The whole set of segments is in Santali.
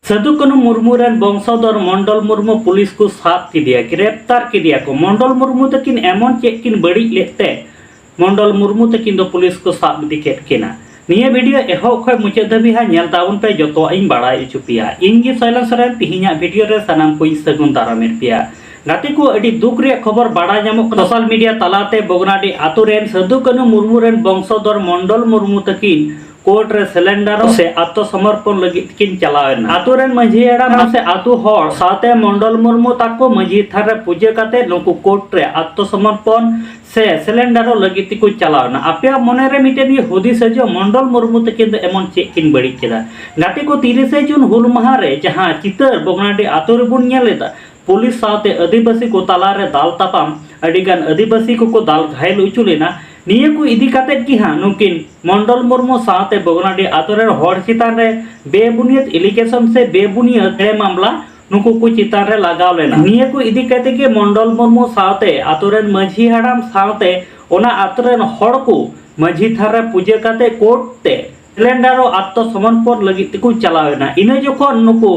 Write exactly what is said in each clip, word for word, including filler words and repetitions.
ᱥᱟᱹᱫᱷᱩ ᱠᱟᱹᱱᱩ ᱢᱩᱨᱢᱩ ᱨᱮᱱ ᱵᱚᱝᱥᱚᱫᱚᱨ ᱢᱚᱱᱰᱚᱞ ᱢᱩᱨᱢᱩ ᱯᱩᱞᱤᱥ ᱠᱚ ᱥᱟᱵ ᱠᱮᱫᱮᱭᱟ, ᱜᱨᱮᱯᱛᱟᱨ ᱠᱮᱫᱮᱭᱟ ᱠᱚ᱾ ᱢᱚᱱᱰᱚᱞ ᱢᱩᱨᱢᱩ ᱛᱟᱹᱠᱤᱱ ᱮᱢᱚᱱ ᱪᱮᱫ ᱠᱤᱱ ᱵᱟᱹᱲᱤᱡ ᱞᱮᱫ ᱛᱮ ᱢᱚᱱᱰᱚᱞ ᱢᱩᱨᱢᱩ ᱛᱟᱹᱠᱤᱱ ᱫᱚ ᱯᱩᱞᱤᱥ ᱠᱚ ᱥᱟᱵ ᱤᱫᱤ ᱠᱮᱫ ᱠᱤᱱᱟ᱾ ᱱᱤᱭᱟᱹ ᱵᱷᱤᱰᱤᱭᱳ ᱮᱦᱚᱵ ᱠᱷᱚᱱ ᱢᱩᱪᱟᱹᱫ ᱫᱷᱟᱹᱵᱤᱡ ᱦᱟᱸᱜ ᱧᱮᱞ ᱛᱟᱵᱚᱱ ᱯᱮ, ᱡᱚᱛᱚᱣᱟᱜ ᱤᱧ ᱵᱟᱲᱟᱭ ᱦᱚᱪᱚ ᱯᱮᱭᱟ᱾ ᱤᱧ ᱜᱮ ᱥᱚᱭᱞᱚᱱ ᱥᱚᱨᱮᱱ, ᱛᱤᱦᱤᱧᱟᱜ ᱵᱷᱤᱰᱤᱭᱳ ᱨᱮ ᱥᱟᱱᱟᱢ ᱠᱚᱧ ᱥᱟᱹᱜᱩᱱ ᱫᱟᱨᱟᱢᱮᱫ ᱯᱮᱭᱟ᱾ ᱜᱟᱛᱮ ᱠᱚ, ᱟᱹᱰᱤ ᱫᱩᱠ ᱨᱮᱭᱟᱜ ᱠᱷᱚᱵᱚᱨ ᱵᱟᱲᱟᱭ ᱧᱟᱢᱚᱜ ᱠᱟᱱᱟ᱾ ᱥᱳᱥᱟᱞ ᱢᱤᱰᱤᱭᱟ ᱛᱟᱞᱟᱛᱮ ᱵᱚᱜᱽᱱᱟᱰᱤ ᱟᱛᱳ ᱨᱮᱱ ᱥᱟᱹᱫᱷᱩ ᱠᱟᱹᱱᱩ ᱢᱩᱨᱢᱩ ᱨᱮᱱ ᱵᱚᱝᱥᱚᱫᱚᱨ ᱢᱚᱱᱰᱚᱞ ᱢᱩᱨᱢᱩ ᱛᱟᱹᱠᱤᱱ ᱠᱳᱨᱴ ᱨᱮ ᱥᱮᱞᱮᱱᱰᱟᱨ ᱥᱮ ᱟᱛᱢᱚᱥᱚᱢᱚᱨᱯᱚᱱ ᱞᱟᱹᱜᱤᱫ ᱛᱮᱠᱤᱱ ᱪᱟᱞᱟᱣ ᱮᱱᱟ᱾ ᱟᱛᱳ ᱨᱮᱱ ᱢᱟᱹᱡᱷᱤ ᱦᱟᱲᱟᱢ ᱥᱮ ᱟᱛᱳ ᱦᱚᱲ ᱥᱟᱶᱛᱮ ᱢᱚᱱᱰᱚᱞ ᱢᱩᱨᱢᱩ ᱛᱟᱠᱚ ᱢᱟᱹᱡᱷᱤ ᱛᱷᱟᱱ ᱨᱮ ᱯᱩᱡᱟᱹ ᱠᱟᱛᱮ ᱱᱩᱠᱩ ᱠᱳᱨᱴ ᱨᱮ ᱟᱛᱢᱚᱥᱚᱢᱚᱨᱯᱚᱱ ᱥᱮ ᱥᱮᱞᱮᱱᱰᱟᱨᱚᱜ ᱞᱟᱹᱜᱤᱫ ᱛᱮᱠᱚ ᱪᱟᱞᱟᱣ ᱮᱱᱟ᱾ ᱟᱯᱮᱭᱟᱜ ᱢᱚᱱᱮ ᱨᱮ ᱢᱤᱫᱴᱮᱱ ᱜᱮ ᱦᱩᱫᱤᱥ ᱦᱤᱡᱩᱜᱼᱟ, ᱢᱚᱱᱰᱚᱞ ᱢᱩᱨᱢᱩ ᱛᱟᱹᱠᱤᱱ ᱫᱚ ᱮᱢᱚᱱ ᱪᱮᱫ ᱠᱤᱱ ᱵᱟᱹᱲᱤᱡ ᱠᱮᱫᱟ? ᱜᱟᱛᱮ ᱠᱚ, ᱛᱤᱨᱤᱥᱮ ᱡᱩᱱ ᱦᱩᱞ ᱢᱟᱦᱟ ᱨᱮ ᱡᱟᱦᱟᱸ ᱪᱤᱛᱟᱹᱨ ᱵᱚᱜᱽᱱᱟᱰᱤ ᱟᱛᱳ ᱨᱮᱵᱚᱱ ᱧᱮᱞ ᱮᱫᱟ, ᱯᱩᱞᱤᱥ ᱥᱟᱶᱛᱮ ᱟᱹᱫᱤᱵᱟᱹᱥᱤ ᱠᱚ ᱛᱟᱞᱟᱨᱮ ᱫᱟᱞ ᱛᱟᱯᱟᱢ, ᱟᱹᱰᱤᱜᱟᱱ ᱟᱹᱫᱤᱵᱟᱹᱥᱤ ᱠᱚᱠᱚ ᱫᱟᱞ ᱜᱷᱟᱭᱮᱞ ᱦᱚᱪᱚ ᱞᱮᱱᱟ᱾ ᱱᱤᱭᱟᱹ ᱠᱚ ᱤᱫᱤ ᱠᱟᱛᱮᱫ ᱜᱮ ᱦᱟᱸᱜ ᱱᱩᱠᱤᱱ ᱢᱚᱱᱰᱚᱞ ᱢᱩᱨᱢᱩ ᱥᱟᱶᱛᱮ ᱵᱚᱜᱽᱱᱟᱰᱤ ᱟᱛᱳ ᱨᱮᱱ ᱦᱚᱲ ᱪᱮᱛᱟᱱ ᱨᱮ ᱵᱮᱵᱩᱱᱤᱭᱟᱹᱫ ᱮᱞᱤᱜᱮᱥᱚᱱ ᱥᱮ ᱵᱮᱵᱩᱱᱤᱭᱟᱹᱫ ᱮᱲᱮ ᱢᱟᱢᱞᱟ ᱱᱩᱠᱩ ᱠᱚ ᱪᱮᱛᱟᱱ ᱨᱮ ᱞᱟᱜᱟᱣ ᱞᱮᱱᱟ᱾ ᱱᱤᱭᱟᱹ ᱠᱚ ᱤᱫᱤ ᱠᱟᱛᱮ ᱜᱮ ᱢᱚᱱᱰᱚᱞ ᱢᱩᱨᱢᱩ ᱥᱟᱶᱛᱮ ᱟᱛᱳ ᱨᱮᱱ ᱢᱟᱹᱡᱷᱤ ᱦᱟᱲᱟᱢ ᱥᱟᱶᱛᱮ ᱚᱱᱟ ᱟᱛᱳ ᱨᱮᱱ ᱦᱚᱲ ᱠᱚ ᱢᱟᱹᱡᱷᱤ ᱛᱷᱟᱱ ᱨᱮ ᱯᱩᱡᱟᱹ ᱠᱟᱛᱮ ᱠᱳᱨᱴ ᱛᱮ ᱥᱤᱞᱤᱱᱰᱟᱨ ᱟᱛᱢᱚᱥᱚᱢᱚᱨᱯᱚᱱ ᱞᱟᱹᱜᱤᱫ ᱛᱮᱠᱚ ᱪᱟᱞᱟᱣ ᱮᱱᱟ᱾ ᱤᱱᱟᱹ ᱡᱚᱠᱷᱚᱱ ᱱᱩᱠᱩ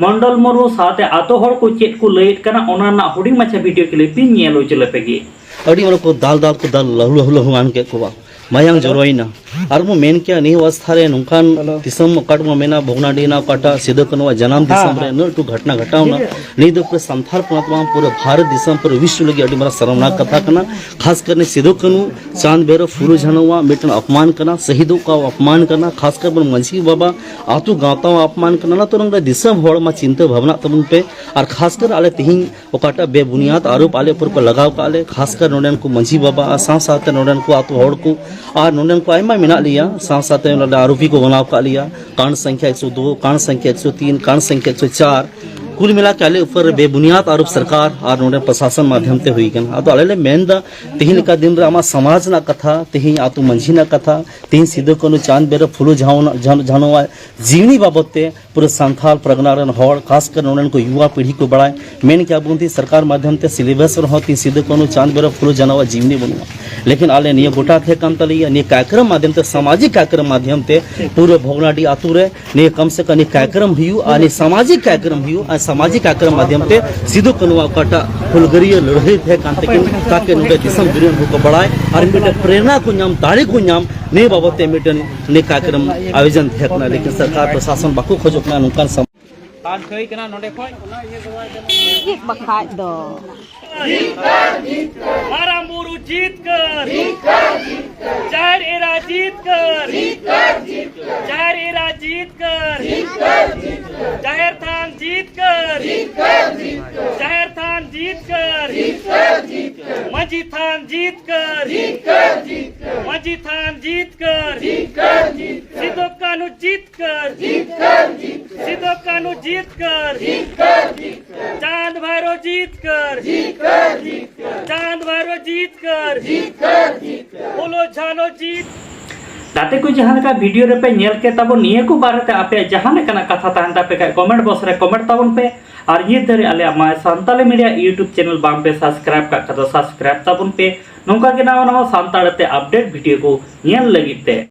ᱢᱚᱱᱰᱚᱞ ᱢᱩᱨᱢᱩ ᱥᱟᱶᱛᱮ ᱟᱛᱳ ᱦᱚᱲ ᱠᱚ ᱪᱮᱫ ᱠᱚ ᱞᱟᱹᱭᱮᱫ ᱠᱟᱱᱟ, ᱚᱱᱟ ᱨᱮᱱᱟᱜ ᱦᱩᱰᱤᱧ ᱢᱟᱪᱷᱟ ᱵᱷᱤᱰᱤᱭᱳ ᱠᱞᱤᱯ ᱤᱧ ᱧᱮᱞ ᱦᱚᱪᱚ ᱞᱮᱯᱮ ᱜᱮ᱾ ᱟᱹᱰᱤ ᱦᱚᱲ ᱠᱚ ᱫᱟᱞ ᱫᱟᱞ ᱠᱚ ᱫᱟᱞ ᱞᱟᱹᱦᱩ ᱞᱟᱹᱦᱩ ᱞᱟᱹᱦᱩ ᱟᱱ ᱠᱮᱫ ᱠᱚᱣᱟ, ᱢᱟᱭᱟᱝ ᱡᱚᱨᱚᱭᱮᱱᱟ᱾ ᱟᱨ ᱵᱚ ᱢᱮᱱ ᱠᱮᱭᱟ, ᱱᱤᱭᱟᱹ ᱚᱵᱚᱥᱛᱷᱟ ᱨᱮ ᱱᱚᱝᱠᱟᱱ ᱫᱤᱥᱚᱢ ᱚᱠᱟᱴ ᱵᱚ ᱢᱮᱱᱟ, ᱵᱷᱚᱜᱽᱱᱟᱰᱤ ᱨᱮᱱᱟᱜ ᱚᱠᱟᱴᱟᱜ ᱥᱤᱫᱩ ᱠᱟᱹᱱᱩᱣᱟᱜ ᱡᱟᱱᱟᱢ ᱫᱤᱥᱚᱢ ᱨᱮ ᱩᱱᱟᱹᱜ ᱞᱟᱹᱴᱩ ᱜᱷᱚᱴᱱᱟ ᱜᱷᱚᱴᱟᱣᱱᱟ, ᱱᱤᱭᱟᱹ ᱫᱚ ᱯᱩᱨᱟᱹ ᱥᱟᱱᱛᱟᱲ ᱯᱚᱱᱚᱛ ᱵᱟᱝ, ᱯᱩᱨᱟᱹ ᱵᱷᱟᱨᱚᱛ ᱫᱤᱥᱚᱢ, ᱯᱩᱨᱟᱹ ᱵᱤᱥᱣ ᱞᱟᱹᱜᱤᱫ ᱟᱹᱰᱤ ᱢᱟᱨᱟᱝ ᱥᱚᱨᱢᱱᱟᱠ ᱠᱟᱛᱷᱟ ᱠᱟᱱᱟ᱾ ᱠᱷᱟᱥ ᱠᱟᱨ ᱥᱤᱫᱩ ᱠᱟᱹᱱᱩ, ᱪᱟᱸᱫᱽ ᱵᱷᱟᱭᱨᱚ, ᱯᱷᱩᱞᱳ ᱡᱷᱟᱱᱚᱣᱟᱜ ᱢᱤᱫᱴᱮᱱ ᱚᱯᱢᱟᱱ ᱠᱟᱱᱟ, ᱥᱟᱹᱦᱤᱫᱚᱜ ᱠᱚᱣᱟᱜ ᱚᱯᱢᱟᱱ ᱠᱟᱱᱟ, ᱠᱷᱟᱥ ᱠᱟᱨ ᱵᱚᱱ ᱢᱟᱹᱡᱷᱤ ᱵᱟᱵᱟ, ᱟᱹᱛᱩ ᱜᱟᱶᱛᱟ ᱟᱜ ᱚᱯᱢᱟᱱ ᱠᱟᱱᱟ᱾ ᱚᱱᱟ ᱛᱚᱨᱚᱝ ᱨᱮ ᱫᱤᱥᱚᱢ ᱦᱚᱲ ᱢᱟ ᱪᱤᱱᱛᱟᱹ ᱵᱷᱟᱵᱽᱱᱟᱜ ᱛᱟᱵᱚᱱ ᱯᱮ᱾ ᱟᱨ ᱠᱷᱟᱥ ᱠᱟᱨ ᱟᱞᱮ ᱛᱮᱦᱮᱧ ᱚᱠᱟᱴᱟᱜ ᱵᱮᱵᱩᱱᱤᱭᱟᱫ ᱟᱨᱳᱯ ᱟᱞᱮ ᱩᱯᱚᱨ ᱠᱚ ᱞᱟᱜᱟᱣ ᱠᱟᱜ ᱞᱮ, ᱠᱷᱟᱥ ᱠᱟᱨ ᱱᱚᱰᱮᱱ ᱠᱚ ᱢᱟᱹᱡᱷᱤ ᱵᱟᱵᱟ ᱟᱨ ᱥᱟᱶ ᱥᱟᱶᱛᱮ ᱱᱚᱰᱮᱱ ᱠᱚ ᱟᱹᱛᱩ ᱦᱚᱲ ᱠᱚ ᱟᱨ ᱱᱚᱰᱮᱱ ᱠᱚ ᱟᱭᱢᱟ ᱢᱮᱱᱟᱜ ᱞᱮᱭᱟ, ᱥᱟᱶ ᱥᱟᱶᱛᱮ ᱱᱚᱰᱮ ᱟᱨᱳᱯᱤ ᱠᱚ ᱵᱮᱱᱟᱣ ᱠᱟᱜ ᱞᱮᱭᱟ, ᱠᱟᱨᱰ ᱥᱚᱝᱠᱷᱭᱟ ᱮᱠᱥᱚ ᱫᱩ, ᱠᱟᱨᱰ ᱥᱚᱝᱠᱷᱭᱟ ᱮᱠᱥᱚ ᱛᱤᱱ, ᱠᱟᱨᱰ ᱥᱚᱝᱠᱷᱭᱟ ᱮᱠᱥᱚ ᱪᱟᱨ, ᱠᱩᱞ ᱢᱤᱞᱟ ᱠᱮ ᱟᱞᱮ ᱩᱯᱚᱨ ᱨᱮ ᱵᱮᱵᱩᱱᱤᱭᱟᱫ ᱟᱨᱳᱯ ᱥᱚᱨᱠᱟᱨ ᱟᱨ ᱱᱚᱰᱮ ᱯᱨᱚᱥᱟᱥᱚᱱ ᱢᱟᱫᱷᱭᱚᱢ ᱛᱮ ᱦᱩᱭ ᱠᱟᱱᱟ᱾ ᱟᱫᱚ ᱟᱞᱮ ᱞᱮ ᱢᱮᱱ ᱫᱟ, ᱛᱮᱦᱮᱧ ᱞᱮᱠᱟ ᱫᱤᱱ ᱨᱮ ᱟᱢᱟᱜ ᱥᱚᱢᱟᱡᱽ ᱨᱮᱱᱟᱜ ᱠᱟᱛᱷᱟ, ᱛᱮᱦᱮᱧ ᱟᱹᱛᱩ ᱢᱟᱹᱡᱷᱤ ᱨᱮᱱᱟᱜ ᱠᱟᱛᱷᱟ, ᱛᱮᱦᱮᱧ ᱥᱤᱫᱩ ᱠᱟᱹᱱᱩ ᱪᱟᱸᱫᱽ ᱵᱷᱟᱭᱨᱚ ᱯᱷᱩᱞᱳ ᱡᱷᱟᱱᱚ-, ᱡᱷᱟᱱᱚ-, ᱡᱷᱟᱱᱚᱣᱟᱜ ᱡᱤᱣᱱᱤ ᱵᱟᱵᱚᱫ ᱛᱮ ᱯᱩᱨᱟᱹ ᱥᱟᱱᱛᱟᱲ ᱯᱟᱨᱜᱟᱱᱟ ᱨᱮᱱ ᱦᱚᱲ, ᱠᱷᱟᱥ ᱠᱟᱨ ᱱᱚᱰᱮᱱ ᱠᱚ ᱭᱩᱣᱟ ᱯᱤᱲᱦᱤ ᱠᱚ ᱵᱟᱲᱟᱭ, ᱢᱮᱱ ᱠᱮᱭᱟ ᱵᱚᱱ ᱛᱮ ᱥᱚᱨᱠᱟᱨ ᱢᱟᱫᱷᱭᱚᱢ ᱛᱮ ᱥᱤᱞᱮᱵᱟᱥ ᱨᱮᱦᱚᱸ ᱛᱮ ᱥᱤᱫᱩ ᱠᱟᱹᱱᱩ ᱪᱟᱸᱫᱽ ᱵᱷᱟᱭᱨᱚ ᱯᱷᱩᱞᱳ ᱡᱷᱟᱱᱚᱣᱟᱜ ᱡᱤᱣᱱᱤ ᱵᱟᱹᱱᱩᱜᱼᱟ᱾ ᱞᱮᱠᱤᱱ ᱟᱞᱮ ᱱᱤᱭᱟᱹ ᱜᱚᱴᱟ ᱛᱟᱦᱮᱸ ᱠᱟᱱ ᱛᱟᱞᱮᱭᱟ, ᱱᱤᱭᱟᱹ ᱠᱟᱨᱭᱚᱠᱨᱚᱢ ᱢᱟᱫᱷᱭᱚᱢ ᱛᱮ, ᱥᱟᱢᱟᱡᱤᱠ ᱠᱟᱨᱭᱚᱠᱨᱚᱢ ᱢᱟᱫᱷᱭᱚᱢ ᱛᱮ ᱯᱩᱨᱟᱹ ᱵᱷᱚᱜᱽᱱᱟᱰᱤ ᱟᱛᱩ ᱨᱮ ᱱᱤᱭᱟᱹ ᱠᱚᱢ ᱥᱮ ᱠᱚᱢ ᱱᱤᱭᱟᱹ ᱠᱟᱨᱭᱚᱠᱨᱚᱢ ᱦᱩᱭᱩᱜᱼᱟ, ᱱᱤᱭᱟᱹ ᱥᱟᱢᱟᱡᱤᱠ ᱠᱟᱨᱭᱚᱠᱨᱚᱢ ᱦᱩᱭᱩᱜᱼᱟ, ᱥᱟᱢᱟᱡᱤᱠ ᱠᱟᱨᱭᱚᱠᱨᱚᱢ ᱢᱟᱫᱷᱭᱚᱢ ᱛᱮ ᱥᱤᱫᱩ ᱠᱟᱹᱱᱩᱣᱟᱜ ᱚᱠᱟᱴᱟᱜ ᱦᱩᱞᱜᱟᱹᱨᱤᱭᱟᱹ ᱞᱟᱹᱲᱦᱟᱹᱭ ᱛᱟᱦᱮᱸ ᱠᱟᱱ ᱛᱟᱹᱠᱤᱱ, ᱛᱟᱠᱤᱱ ᱱᱚᱰᱮ ᱫᱤᱥᱚᱢ ᱫᱩᱱᱤᱭᱟᱹ ᱠᱚ ᱵᱟᱲᱟᱭ ᱟᱨ ᱢᱤᱫᱴᱮᱱ ᱯᱨᱮᱨᱚᱱᱟ ᱠᱚ ᱧᱟᱢ, ᱫᱟᱲᱮ ᱠᱚ ᱧᱟᱢ, ᱱᱤᱭᱟᱹ ᱵᱟᱵᱚᱛ ᱛᱮ ᱢᱤᱫᱴᱮᱱ ᱱᱤᱭᱟᱹ ᱠᱟᱨᱭᱚᱠᱨᱚᱢ ᱟᱭᱳᱡᱚᱱ ᱛᱟᱦᱮᱸ ᱠᱟᱱᱟ᱾ ᱞᱮᱠᱤᱱ ᱥᱚᱨᱠᱟᱨ ᱯᱨᱚᱥᱟᱥᱚᱱ ᱵᱟᱠᱚ ᱠᱷᱚᱡᱚᱜ ᱠᱟᱱᱟ ᱱᱚᱝᱠᱟᱱ ᱥᱚᱢ- ᱵᱟᱝ ᱴᱷᱟᱹᱭ ᱠᱟᱱᱟ ᱱᱚᱰᱮ ᱠᱷᱚᱱ᱾ ᱪᱮᱫ ᱵᱟᱠᱷᱟᱡ ᱫᱚ᱾ ᱢᱟᱨᱟᱝ ᱵᱩᱨᱩ ᱡᱤᱛᱠᱟᱹᱨ, ᱡᱟᱦᱮᱨ ᱮᱨᱟ ᱡᱤᱛᱠᱟᱹᱨ, ᱡᱟᱦᱮᱨ ᱮᱨᱟ ᱡᱤᱛᱠᱟᱹᱨ, ᱡᱟᱦᱮᱨ ᱛᱷᱟᱱ ᱡᱤᱛᱠᱟᱹᱨ, ᱡᱟᱦᱮᱨ ᱛᱷᱟᱱ ᱡᱤᱛᱠᱟᱹᱨ, ᱢᱟᱹᱡᱷᱤ ᱛᱷᱟᱱ ᱡᱤᱛᱠᱟᱹᱨ, ᱢᱟᱹᱡᱷᱤ ᱛᱷᱟᱱ ᱡᱤᱛᱠᱟᱹᱨ, ᱥᱤᱫᱩ ᱠᱟᱹᱱᱦᱩ ᱡᱤᱛᱠᱟᱹᱨ, ᱥᱤᱫᱩ ᱠᱟᱹᱱᱦᱩ ᱡᱤᱛᱠᱟᱹᱨ, ᱪᱟᱸᱫ ᱵᱷᱟᱭᱨᱳ ᱡᱤᱛᱠᱟᱹᱨ, ᱪᱟᱸᱫ ᱵᱷᱟᱭᱨᱳ ᱡᱤᱛᱠᱟᱹᱨ, ᱯᱷᱩᱞᱳ ᱡᱷᱟᱱᱳ ᱡᱤᱛ᱾ ᱜᱟᱛᱮ ᱠᱚ, ᱡᱟᱦᱟᱸ ᱞᱮᱠᱟ ᱵᱷᱤᱰᱤᱭᱳ ᱨᱮᱯᱮ ᱧᱮᱞ ᱠᱮᱫ ᱛᱟᱵᱚᱱ, ᱱᱤᱭᱟᱹ ᱠᱚ ᱵᱟᱨᱮᱛᱮ ᱟᱯᱮᱭᱟᱜ ᱡᱟᱦᱟᱸ ᱞᱮᱠᱟᱱᱟᱜ ᱠᱟᱛᱷᱟ ᱛᱟᱦᱮᱱ ᱛᱟᱯᱮ ᱠᱷᱟᱡ ᱠᱚᱢᱮᱱᱴ ᱵᱚᱠᱥ ᱨᱮ ᱠᱚᱢᱮᱱᱴ ᱛᱟᱵᱚᱱ ᱯᱮ᱾ ᱟᱨ ᱱᱤᱛ ᱫᱷᱟᱹᱨᱤᱡ ᱟᱞᱮᱭᱟᱜ ᱢᱟᱭ ᱥᱟᱱᱛᱟᱞᱤ ᱢᱤᱰᱤᱭᱟ ᱤᱭᱩᱴᱩᱵᱽ ᱪᱮᱱᱮᱞ ᱵᱟᱝ ᱯᱮ ᱥᱟᱵᱥᱠᱨᱟᱭᱤᱵ ᱠᱟᱜ ᱠᱷᱟᱡ ᱫᱚ ᱥᱟᱵᱥᱠᱨᱟᱭᱤᱵ ᱛᱟᱵᱚᱱ ᱯᱮ, ᱱᱚᱝᱠᱟ ᱜᱮ ᱱᱟᱣᱟ ᱱᱟᱣᱟ ᱥᱟᱱᱛᱟᱲ ᱛᱮ ᱟᱯᱰᱮᱴ ᱵᱷᱤᱰᱤᱭᱳ ᱠᱚ ᱧᱮᱞ ᱞᱟᱹᱜᱤᱫ ᱛᱮ᱾